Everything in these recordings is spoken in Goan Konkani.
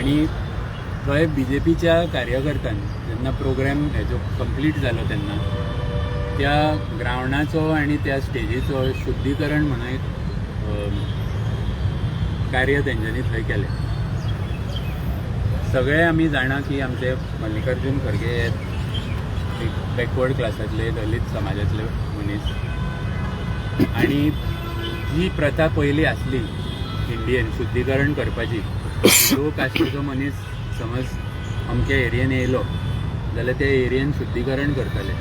आनी थंय बीजेपीच्या कार्यकर्त्यान जेन्ना प्रोग्राम हेजो कंप्लीट जालो तेन्ना त्या ग्रावंडाचो आनी त्या स्टेजीचो शुद्धीकरण म्हणून एक कार्य तेंच्यांनी थंय केलें. सगळे आमी जाणा की आमचे मल्लिकार्जून खरगे हे एक बॅकवर्ड क्लासांतले, दलीत समाजांतले मनीस आनी जी प्रथा पयलीं आसली इंडियन शुद्धीकरण करपाची, लो कास्टीचो मनीस समज अमक्या एरियेन येयलो जाल्यार त्या एरियेन शुद्धीकरण करताले.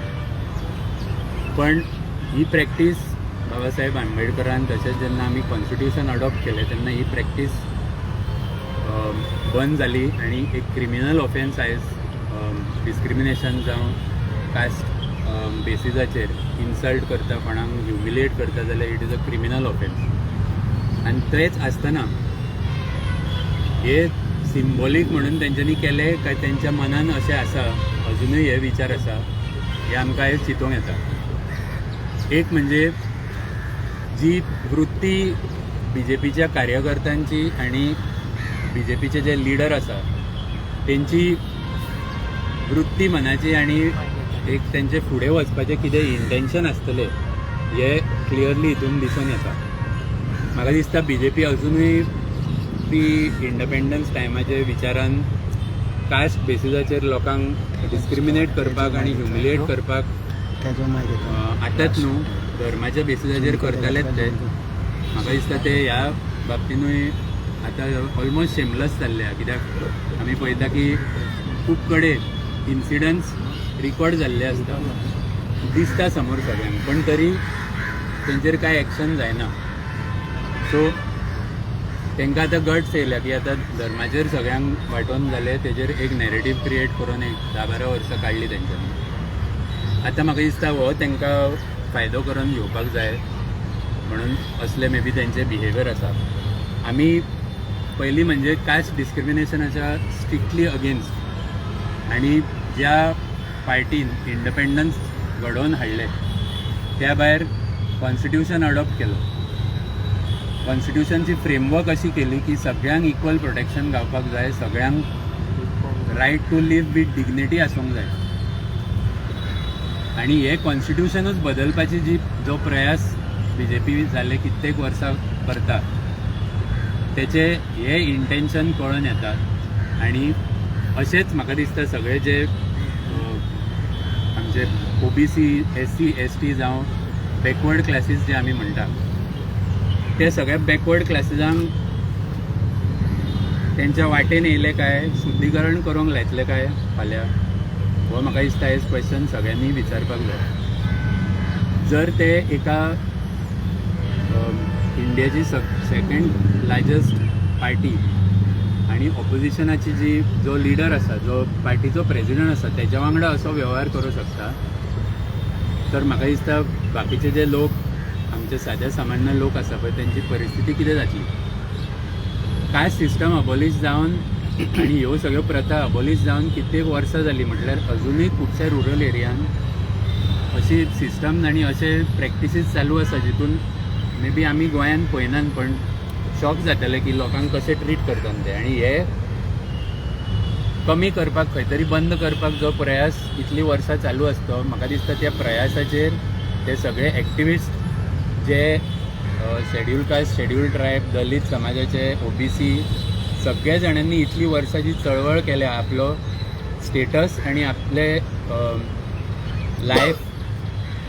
पण ही प्रॅक्टीस बाबासाहेब आंबेडकरान तशेंच जेन्ना आमी कॉन्स्टिट्युशन अडॉप्ट केलें तेन्ना ही प्रॅक्टीस बंद जाली आनी एक क्रिमिनल ऑफेन्स आयज डिस्क्रिमिनेशन जावं कास्ट बेसिसाचेर इन्सल्ट करता, कोणाक ह्युमिलिएट करता जाल्यार it is a criminal offence. आनी तेच आसतना हे सिंबॉलीक म्हणून तेंच्यांनी केलें काय तेंच्या मनान अशें आसा, अजुनूय हे विचार आसा, हे आमकां आयज चिंतूंक येता. एक म्हणजे जी वृत्ती बीजेपीच्या कार्यकर्त्यांची आनी बीजेपीचे जे लिडर आसा तेंची वृत्ती मनाची आनी एक तेंचे फुडें वचपाचें कितें इंटेन्शन आसतलें हें क्लियरली हितून दिसून येता. म्हाका दिसता बीजेपी अजुनूय प्री इंडिपेंडन्स टायमाचे विचारान कास्ट बेसिसाचेर लोकांक डिस्क्रिमिनेट करपाक आनी ह्युमिलिएट करपाक तेजो मागीर आतांच न्हू, धर्माच्या बेसिसाचेर करतालेच ते. म्हाका दिसता ते ह्या बाबतीनूय आतां ऑलमोस्ट शेमलस जाल्ले आहा, कित्याक आमी पळयता की खूब कडेन इन्सिडंट्स रिकॉर्ड जाल्ले आसता, दिसता समोर सगळ्यांक, पण तरी तेंचेर कांय एक्शन जायना. सो तांकां आतां गट्स येयल्या की आतां धर्माचेर सगळ्यांक वांटोवन जालें, तेजेर एक नॅरेटीव क्रिएट करून एक 10-12 वर्सां काडली तेंच्यांनी. आतां म्हाका दिसता हो तांकां फायदो करून घेवपाक जाय म्हणून असले मे बी तेंचे बिहेवियर आसा. आमी पयलीं म्हणजे कास्ट डिस्क्रिमिनेशनाच्या स्ट्रिक्टली अगेन्स्ट आनी ज्या पार्टीन इंडिपेंडन्स घडोवन हाडलें त्या भायर कॉन्स्टिट्युशन अडॉप्ट केलो, कॉन्स्टिट्युशनची फ्रेमवर्क अशी केली की सगळ्यांक इक्वल प्रोटेक्शन गावपाक जाय, सगळ्यांक right to live with dignity आसूंक जाय. आनी हे कॉन्स्टिट्युशनूच बदलपाची जी जो प्रयास बीजेपी जाल्ले कित्येक वर्सां करता तेचे हे इंटेन्शन कळून येता. आनी अशेंच म्हाका दिसता सगळे जे आमचे ओबीसी, एससी, एसटी जावं बॅकवर्ड क्लासीस जे आमी म्हणटा ते सगळ्या बॅकवर्ड क्लासीसांक तेंच्या वाटेन येयले काय शुद्धीकरण करूंक लायतले काय फाल्यां, हो म्हाका दिसता हेच क्वेश्चन सगळ्यांनी विचारपाक जाय. जर ते एका इंडियाची सेकंड लार्जस्ट पार्टी आनी ऑपोजिशनाची जी जो लिडर आसा, जो पार्टीचो प्रेजिडंट आसा तेच्या वांगडा असो वेव्हार करूं शकता, तर म्हाका दिसता बाकीचे जे लोक आमचे सादे सामान्य लोक आसा पळय तेंची परिस्थिती कितें जातली. कास्ट सिस्टम अबॉलिश जावन आनी ह्यो सगळ्यो प्रथा अबॉलिश जावन कित्येक वर्सां जालीं म्हटल्यार अजुनूय खुबश्या रुरल एरियान अशी सिस्टम आनी अशे प्रॅक्टिसीस चालू आसा जितून मे बी आमी गोंयान पळयनात, पण शॉक जातले की लोकांक कशें ट्रीट करतात ते. आनी हे कमी करपाक खंय तरी बंद करपाक जो प्रयास इतलीं वर्सां चालू आसता, म्हाका दिसता त्या प्रयासाचेर ते सगळे एक्टिविस्ट जे schedule caste, schedule tribe, Dalit समाजाचे, ओबीसी सगळ्या जाणांनी इतली वर्सां जी चळवळ केल्या आपलो स्टेटस आनी आपले लायफ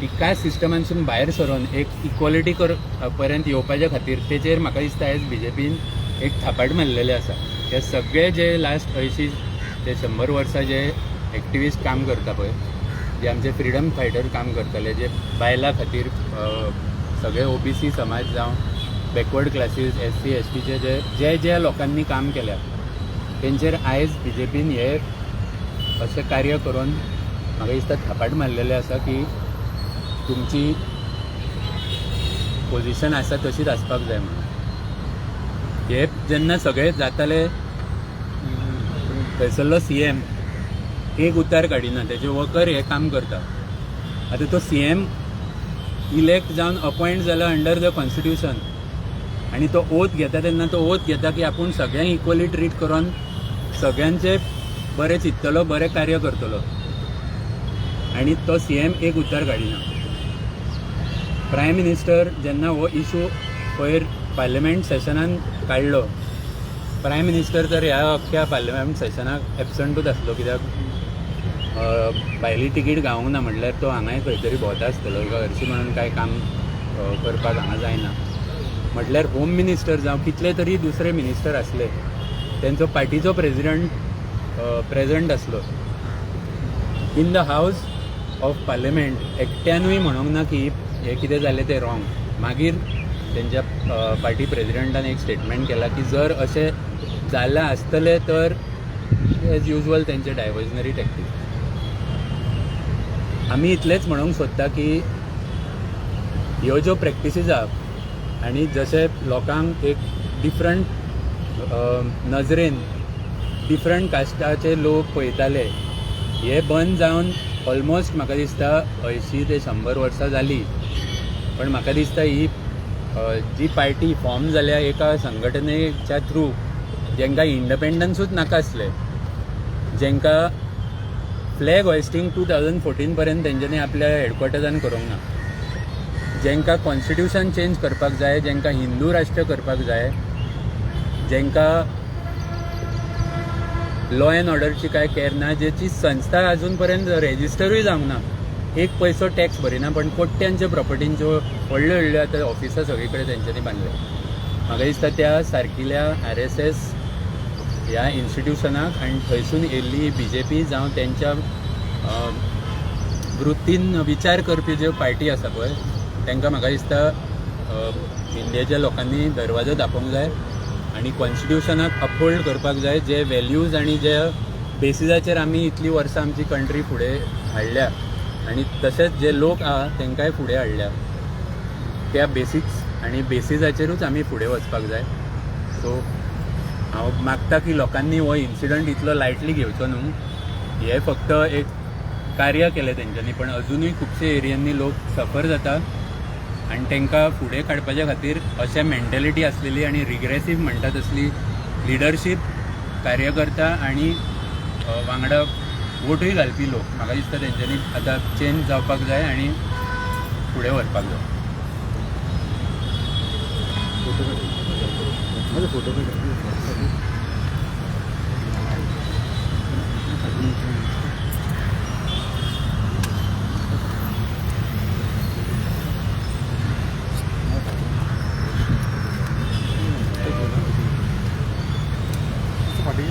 ही कास्ट सिस्टमांतसून भायर सरून एक इक्वॉलिटी कर पर्यंत येवपाच्या खातीर, तेचेर म्हाका दिसता आयज बीजेपीन एक थापाट मारलेलें आसा. हे सगळे जे लास्ट 80 ते 100 वर्सां जे एक्टिविस्ट काम करता पळय, जे आमचे फ्रिडम फायटर काम करताले, जे बायलां खातीर, सगळे ओबीसी समाज जावं बॅकवर्ड क्लासीस, एससी, एसटीचे जे जे जे लोकांनी काम केल्या तेंचेर आयज बीजेपीन हे अशें कार्य करून म्हाका दिसता थापाट मारलेलें आसा की तुमची पोझिशन आसा तशीच आसपाक जाय म्हणून. हे जेन्ना सगळे जाताले थंयसरलो सीएम एक उतार काडिना, तेजे वर्कर हे काम करता. आतां तो सीएम इलेक्ट जावन अपॉयंट जाला अंडर the constitution आनी तो ओथ घेता तेन्ना तो ओथ घेता की आपूण सगळ्यांक इक्वली ट्रीट करून सगळ्यांचे बरें चिंततलो, बरें कार्य करतलो आनी तो सीएम एक उतर काडिना. प्रायम मिनिस्टर जेन्ना हो इशू पयर पार्लमेंट सेशनान काडलो, प्रायम मिनिस्टर तर ह्या अख्ख्या पार्लमेंट सेशनाक एबसंटूच आसलो, कित्याक भायली तिकीट गावूंक ना म्हणल्यार तो हांगाय खंय तरी भोंवता आसतलो, हरशीं म्हणून कांय काम करपाक हांगा जायना. म्हटल्यार होम मिनिस्टर जावं कितले तरी दुसरे मिनिस्टर आसले, तेंचो पार्टीचो प्रेजिडंट प्रेजंट आसलो in the house of parliament, एकट्यानूय म्हणूंक ना की हें कितें जालें तें रॉंग. मागीर तेंच्या पार्टी प्रेजिडंटान एक स्टेटमेंट केला की जर अशें जालां आसतलें तर एज युजल तेंचे डायवर्जनरी टॅक्टीक. आमी इतलेंच म्हणूंक सोदता की ह्यो ज्यो प्रॅक्टिसीस आहा आनी जशें लोकांक एक डिफरंट नजरेन डिफरंट कास्टाचे लोक पळयताले, हे बंद जावन ऑलमोस्ट म्हाका दिसता 80 ते 100 वर्सां जालीं. पण म्हाका दिसता ही जी पार्टी फॉर्म जाल्या एका संघटनेच्या थ्रू, जेंकां इंडिपेंडन्सूच नाका आसलें, जेंकां फ्लॅग होयस्टींग 2014 पर्यंत तेंच्यांनी आपल्या हेडक्वॉर्टर्सान करूंक ना, जेंकां कॉन्स्टिट्युशन चेंज करपाक जाय, जेंकां हिंदू राष्ट्र करपाक जाय, जेंकां लॉ एंड ऑर्डरची काय केअर ना, जेची संस्था अजून पर्यंत रेजिस्टरूय जावंक ना, एक पयसो टॅक्स भरिना, पण कोट्यांच्यो प्रॉपर्टींच्यो व्हडल्यो व्हडल्यो आतां ऑफिसां सगळे कडेन तेंच्यांनी बांदल्या. म्हाका दिसता त्या सारकिल्या आरएसएस ह्या इन्स्टिट्युशनाक आनी थंयसून येयल्ली बीजेपी जावं तेंच्या वृत्तीन विचार करपी ज्यो पार्टी आसा पळय, तांकां म्हाका दिसता इंडियेच्या लोकांनी दरवाजो धांपूंक जाय आनी कॉन्स्टिट्युशनाक अपहोल्ड करपाक जाय. जे वेल्यूज आनी जे बेसिसाचेर आमी इतलीं वर्सां आमची कंट्री फुडें हाडल्या आनी तशेंच जे लोक आहा तांकांय फुडें हाडल्या, त्या बेसिक्स आनी बेसिसाचेरूच आमी फुडें वचपाक जाय. सो हांव मागता की लोकांनी हो इन्सिडंट इतलो लायटली घेवचो न्हू. हे फक्त एक कार्य केलें तेंच्यांनी, पण अजुनूय खुबशे एरियांनी लोक सफर जाता आनी तांकां फुडें काडपाच्या खातीर अशें मेंटेलिटी आसलेली आनी रिग्रेसीव म्हणटा तसली लिडरशीप, कार्यकर्ता आनी वांगडा वोटूय घालपी लोक, म्हाका दिसता तेंच्यांनी आतां चेंज जावपाक जाय आनी फुडें व्हरपाक जाय. फोटो काड, फोटो काड. फाटी.